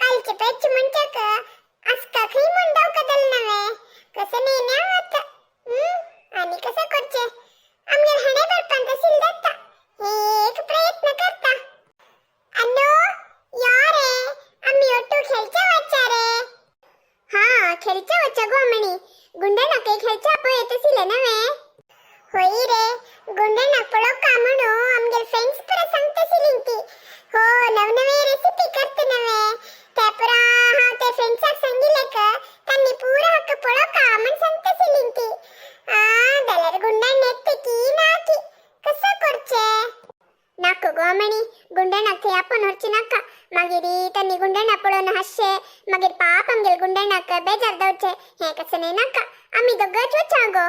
कालचे पेच म्हणच्याक आसका खंय म्हण दावकतले नवे कसं नेण्या वता. आनी कसं करचे आमगेर हाणे बरपान तशील जाता हे एक प्रयत्न करता. अन्नो यो रे आमी ಒಟ್ಟು खेळच्या वच्चा रे. हा खेळच्या वच्चा गो अमणी गुंडणाक खेळच्या पळय तशिले नवे. होय रे गुंडणाक पळोवका म्हणू आमगेर फ्रेंड्स पुरा सांगतशिलीं ती. हो नवनवे रेसिपी करत नवे ते पुरा हांव ते फ्रेंड्साक सांगिल्लें क तांणी पुरा हाका पळोवका म्हण सांगतशिलीं ती. आ जाल्यार गुंडण येत की ना की कसं करचें नाका गो अमणी गुंडणाक थंय आपोवन व्हरचें नाका. मागीर तांणी गुंडणा पळोवन हांसचें मागीर पाप आमगेर गुंडणाक बेजार जावचें हें कसं न्हय नाका आमी दोगच वचा गो.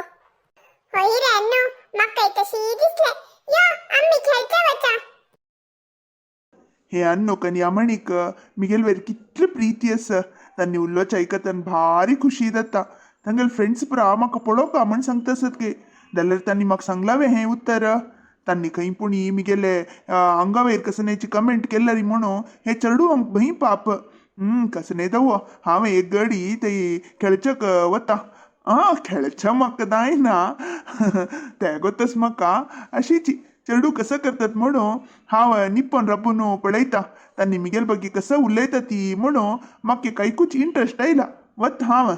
होय रे अन्नू म्हाकाय तशी दिसलें यो आमी खेळच्या वचा. हे अन्नूक आनी अमणीक मिगेल वयर कितले प्रीती आसा. तांणी उलोवचें आयकतान भारी खुशी जाता. तांगेले फ्रेंड्स पुरा म्हाका पळोवका म्हण सांगता आसत गे. जाल्यार तांणी म्हाका सांगलावे हें उत्तर. तांणी खंय पुणी मिगेले आंगा वयर कसनेची कमेंट केल्यारी म्हणून हे चेडूंक भंय पाप. कसने दवो हांवें एक गडी थंय खेळच्याक वता. आं खेळच्या म्हाका जायना ते गोतस म्हाका अशीची चेडूं कसं करतात म्हणून हांव निप्पन राबून पळयता. तांणी मिगेल ಬಗ್ಗೆ कसं उलयता ती म्हणून म्हाका कांयकूच इंट्रस्ट आयला वत हांव.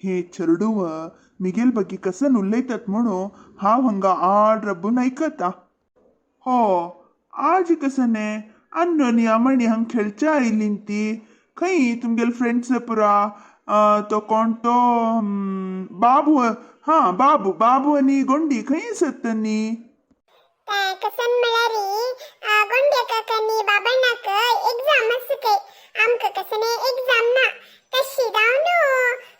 हे चेडूं मिगेल ಬಗ್ಗೆ कसं उलयतात म्हणून हांव हांगा आड राबून आयकता. हो आज कसं न्ही अन्नो आनी अमणी हांग खेळच्या आयलीं ती खंय तुमगेले फ्रेंड्स पुरा तो कोण तो बाबू. हां बाबू बाबू आनी गोंडी खंय आसत न्ही. ते कसन म्हळ्यार गोंड्याक आनी बाबणाक एग्जाम आसा खंय आमकां कसं एग्जाम ना तशी जावन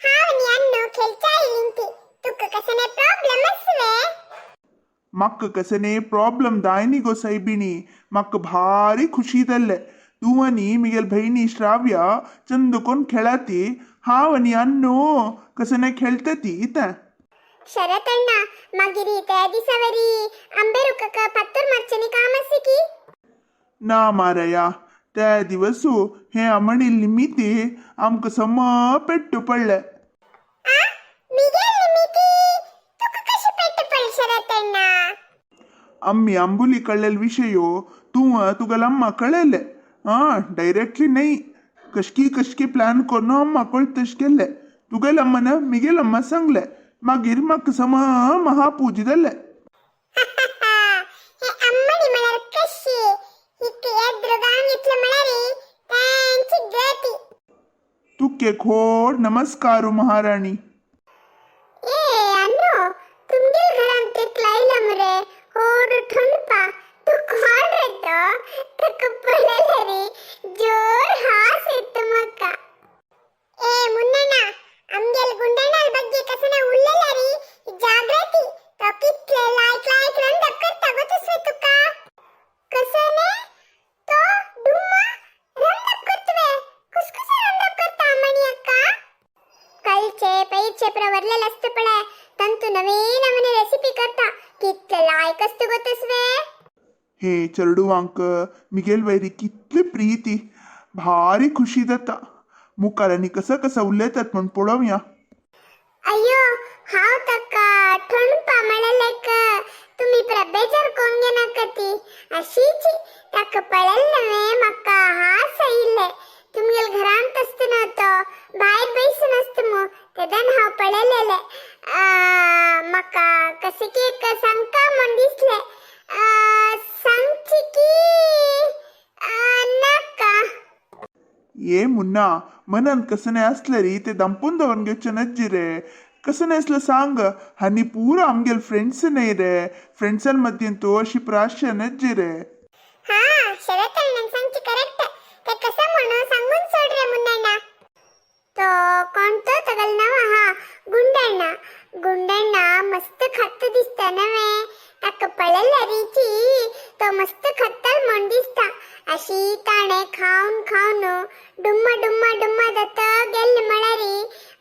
हांव आनी अन्नू खेळच्या आयलीं ती. तुका कसं प्रॉब्लम आसा वे? म्हाका कसं प्रॉब्लम दायनी गो सायबिणी. म्हाका भारी खुशी जाल्लें. तूं आनी मिगेल भयणी श्राव्या चंद कोण खेळाती हांव आनी अन्नू कसं खेळटा ती इतें. शरत अण्णा मागीर त्या दिसा वरी आंबे रुखाक फातर मारचें काम आसा की? ना मारया त्या दिवसू हे अमणील निमित्ती आमकां सम पेट्टू पडलें. आ मिगेल निमित्ती तुका कशें पेट्ट पडलें शरत अण्णा? आम्मी आंबुली कळ्ळेल विशयो तूं तुगेले अम्मा कळयले. आं डायरेक्टली न्हय कशकी कशकी प्लॅन करून अम्मा कळत तशें केल्लें. तुगेले अम्मान मिगेल अम्मा सांगलें मागीर म्हाका सम महापूज जालें. हे अम्मणी म्हळ्यार कशी हिका एद्रुगांव घेतलं म्हळ्यार तांची गती. तुके खोड नमस्कारू महाराणी. ए अन्नू तुमगेल घरांत एक लायला मरे होड ठणपा तू कोण रे तो? ताका पळयल्यार रे जोर हास येता म्हाका. ए मुन्नಣ್ಣ आमगेल गुंडಣ್ಣल ಬಗ್ಗೆ कसना उलयल्यार जागृती तो कितले लायक लायक रंदप करता गो तसवे तुका. कसने तो डुम्मा रंदप करतवे कुसकुसे रंदप करता अमणी अक्का. कालचे पैरचे पुरा वरलेले आसता पळय तांतू नवे नवीन रेसिपी करता कितले लायक आसता गो तसवे. हे चेडवांक मिगेल वयरी कितली प्रीती भारी खुशी जाता. मुखार आनी कसं कसं उलयतात म्हण पळोवया. अय्यो हांव ताका ठणपा म्हणलें तुमी पुरा बेजार करून घेनाका ती अशीच ताका पळयलें नव्हे म्हाका हास आयिल्लें. तुमगेल घरांत आसता न्हू तो भायर बैसून आसता मू तेदन हांव पळयलेलें. म्हाका कशें की सांगता म्हूण दिसलें. सांगची की नाका? ये मुन्ना मनान कसं नाही असलं रे ते दंपून दवरून घेवचें नज्जी रे. कसं नाही असलं सांग आनी पुरा आमगेल फ्रेंड्स न्हय रे फ्रेंड्सान मदीं तूं अशी प्राश्य नज्जी रे. हा शरत अण्णान सांगची करेक्ट ते कसं म्हणून सांगून सोड रे मुन्नण्णा. तो कोण तो तगल नाव आहा गुंडण्णा. गुंडण्णा मस्त खात्त दिसता नव्हे ताका पळयल्यार रिची तो मस्त खात्तल म्हण दिसता. अशी ताणें खावन खावन डुम्मा डुम्मा डुम्मा जाता गेल्ले म्हळ्यार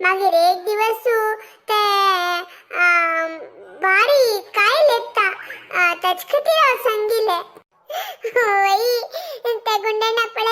मागीर एक दिवस ते भारी कायल येता ताचे खातीर हांव सांगिल्लें. वय त्या गुंडण्णाक पळयल्यार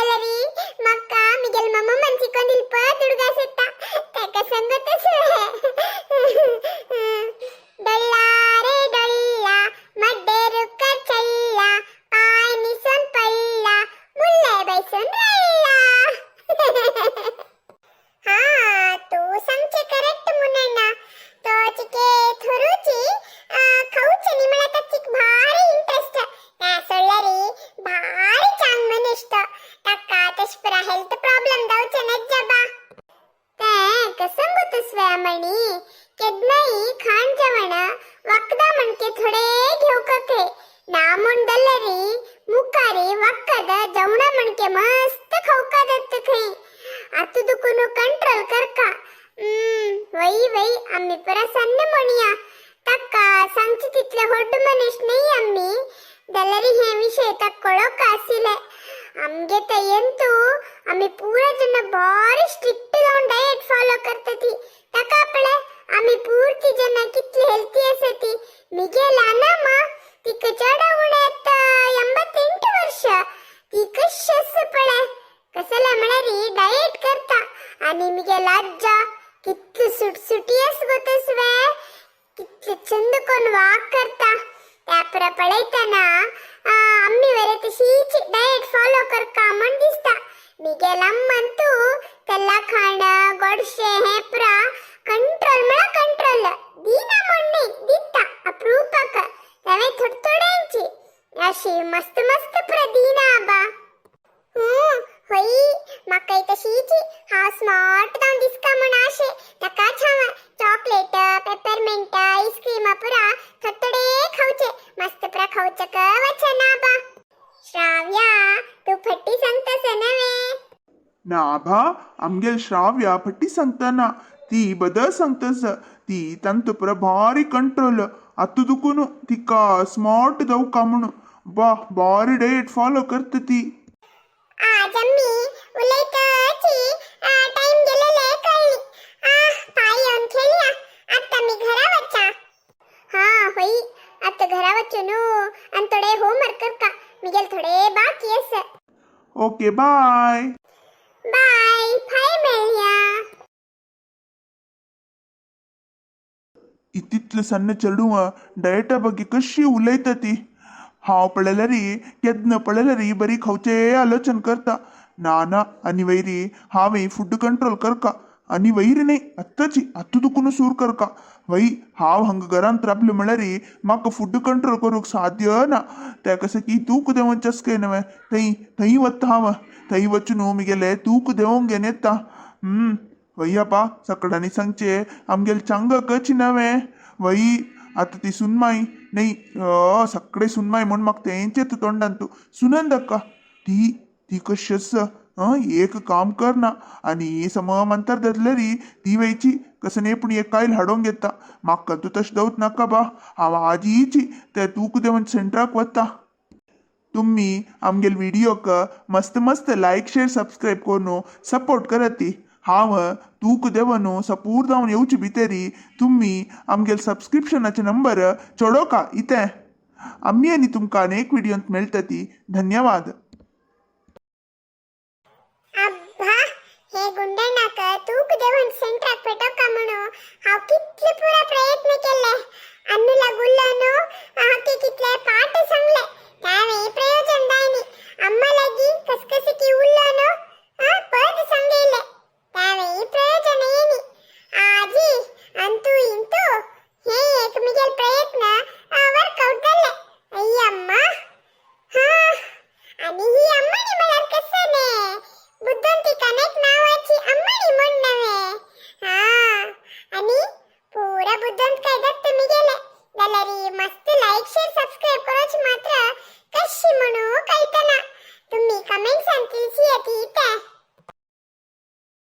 हेल्थ प्रॉब्लेम जावचे नेज्जा बा. तें कसं गो तसव्या म्हणी, केन्नाय खाण जेवण वखदां म्हणके थोडे घेवका खंय. ना म्हूण जाल्यार मुखार वखद जेवणा म्हणके मस्त खावका जाता खंय. आतां दुखून कंट्रोल करका. वय वय, आमी पुरा सन्न म्हणया, ताका सांगचे तितले व्हड मनीस न्ही आमी, जाल्यार हे विशय ताका कळोवंक आशिल्ले. आमगे तयंतू आमी पुरा जण भारी स्ट्रिक्ट जावन डायट फॉलो करता ती. ताका पळय, आमी पुरती जण कितली हेल्थी आसा ती. मिगेल अनामा, तिका चड उणेत 88 वर्ष, ती कशी आसा पळय. कसले म्हळ्यार डायट करता. आनी मिगेल आज्जा कितली सुटसुटी आसा गो तसवे, कितले चंद कोण वाक करता. त्या पुरा पळयतना आमी वरे तशीच डायट फॉलो करका म्हण दिसता. मिगेल अम्मन तूं तेल्ला खाण गोडशें हें पुरा कंट्रोल म्हळ्यार कंट्रोल दिना म्हण न्ही, दिता अप्रुपाक, तेवें थोडे थोड्यांची अशी मस्त मस्त पुरा दिना आबा. होय, म्हाकाय तशीच. हांव स्मार्ट जावन दिसका म्हूण आशे ताकाच हांव चॉकलेट, पेपरमेंट, आयस्क्रीम पुरा थोडे थोडे खावचे, मस्त पुरा खावचेक वचना बा. श्राव्या, तूं फटी सांगतास नव्हे? ना आभा, आमगेल श्राव्या फटी सांगतना, ती बदल सांगतस. ती तांतू पुरा भारी कंट्रोल. आतां दुखून तिका स्मार्ट जावका म्हणून बा भारी डायट फॉलो करता ती. आज आम्ही उलयतची टाइम गेलेले कळली. पाय येवन खेळया, आता मी घरा वचा. हा होई, आता घरा वचू न्हू आणि थोडे होमवर्क करका, मिगेल थोडे बाकी आसा. Okay, bye. बाय, फाय मेळया. इतितले सಣ್ಣ चेडूं डायटा ಬಗ್ಗೆ कशी उलयता ती. हांव पळयल्यार, केन्ना पळयल्यार बरी खावचे आलोचन करता. ना ना, आनी वैरी हांवें फूड कंट्रोल करका. आनी वैरी न्ही, आत्ताची आत्तां दुखून सूर करका. वय, हांव हांगा घरांत राबलो म्हळ्यार म्हाका फूड कंट्रोल करूंक साध्य ना. त्या कसं की तूक देंवोन चस्के नवें, थंय थंय वता हांव. थंय वचून मिगेले तूक देंवोंक घेवन येता. वय आपा, सगळ्यांनी सांगचे आमगेले चांगकच नवें. वय, आतां ती सुनमाई न्ही, सगळे सुनमाई म्हूण म्हाका तेंचें तोंडान तूं सुनंदक्का, ती ती कशी आसा. एक काम करना आनी सम मंतर धरलेरी ती वयची कसं न्ही, पूण एक कायल हाडोवंक येता. म्हाका तूं तशें दवत नाका बा. हांव आजीची ते तूक देंवन सेंटराक वता. तुम्ही आमगेल व्हिडिओक मस्त मस्त लायक, शेअर, सबस्क्राईब करून सपोर्ट कराती. हांव तूक देवन सपूर जावन येवचे भितरी तुम्ही आमगेल सबस्क्रिप्शनाचे नंबर चडोवका इतें. आमी आनी तुमकां अनेक व्हिडियोंत मेळटती. धन्यवाद.